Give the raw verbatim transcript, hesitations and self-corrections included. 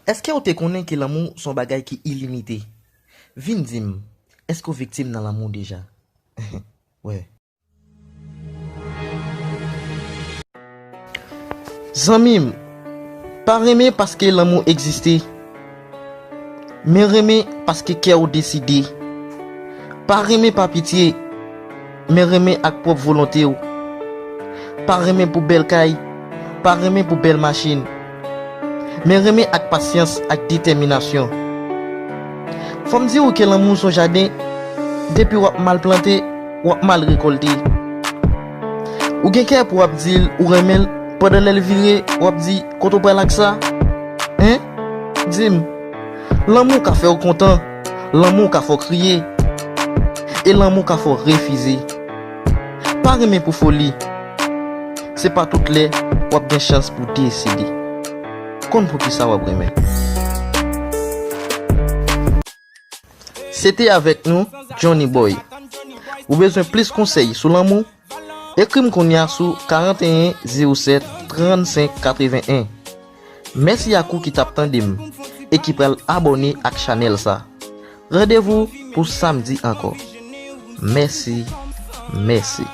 Èske w te konnen ke lanmou se yon bagay ki ilimite? Vin di m, èske w viktim nan lanmou deja? Wè. Zanmi m, pa renmen paske lanmou egziste, men renmen paske kè w deside. Pa renmen pa pitye, men renmen ak pwòp volonte w. Pa renmen pou bèl kay, pa renmen pou bèl machin, men renmen ak pasyans ak detèminasyon. Fò m di w ke lanmou se yon jaden, depi w ap mal plante, w ap mal rekòlte. Ou gen kè pou w ap di l ou renmen l, pandan lè l vire, w ap di, "Kote w pral ak sa?" Hein? Di m, lanmou ka fè w kontan, lanmou ka fè w kriye, e lanmou ka fè w refize. Pa renmen pou foli. Se pa tout lè w ap gen chans pou deside. Konn poukisa w ap renmen. Se te avèk nou, Johnny Boy. Ou bezwen plis konsèy sou lanmou? Ekri m kounye a sou karanteyen zewo sèt trannsenk katrevennen. Mèsi ak ou ki t ap tande m e ki pral abòne ak chanèl sa. Randevou pou samdi ankò. Mèsi, mèsi.